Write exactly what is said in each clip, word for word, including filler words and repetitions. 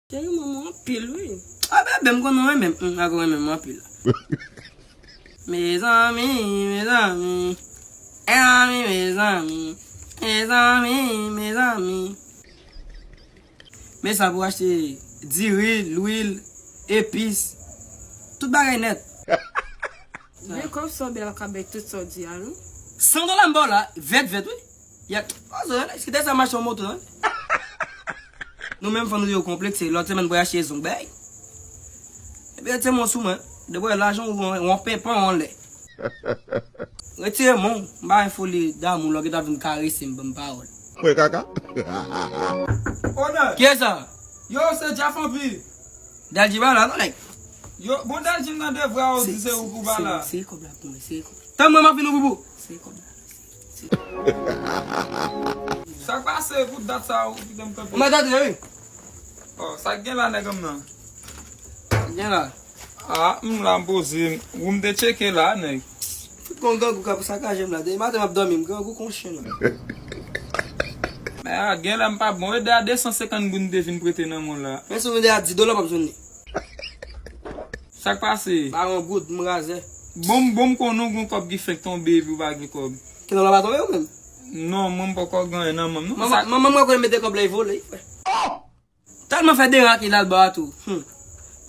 Cheri, m renmen w anpil, wi. A, bebe, m konnen w renmen m. M, a, w renmen m anpil. Mezanmi, mezanmi. Mezanmi, mezanmi. Mezanmi, mezanmi. Men sa pou achte diri, lwil, epis. Tout bagay nèt. Men kòb sa w bèl ka bay tout sa w di a, non? San dola m ba w la, vèt, vèt, wi. Ya, pa zò, èske te sa mache yon moto, non? Nou menm fanm nou yo konplekse, lòt semèn pou achte zong, bay. Epi, ti moun sou mwen, depi lajan ou yon, yon penpan anlè. Retire men w, m pa gen foli damou, lè w gentan vin karese m, ban m pawòl. Mwen kaka. Onè. Kiyès sa? Yo, se Djafanpi. Dadji pa la, non, nèg. Yo, bon, Dadji nan devwa, ou di se ou pou pa la. Se kòb la pou mwen, se kòb la. Tann mwen, m ap vin ou boubou. Se kòb la. Sa k pase pou dat sa ou kite m kanpe? Ou mèt antre, wi. Oh, sa k gen la, nèg m nan? Gen la. Ah, m la m poze. Ou m te tcheke la, nèg. Tout kon grangou k ap sakaje m la. Depi maten m ap dòmi, m grangou kon chen la. Men a, gen la m pa bon. E de a de san senkant goud m te vin prete nan men w la. Men si w vin de a di dola w p ap jwenn li. Sa k pase? Ba yon goud, m razè. Bon, bon, m konnen w gon kòb ki fenk tonbe epi w pa gen kòb. Ki nan la pa tonbe ou menm? Non, mwen m poko gen anyen nan men m, non. Manman, manman mwen konnen mete kòb la, e vole, frè. Tèlman fè deran ki l al ba a tou. Hmm.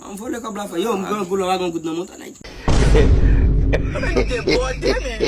An vole kòb la, frè. Yo, m gen goud la, pa gen goud nan montan, nèg. Debòde, men.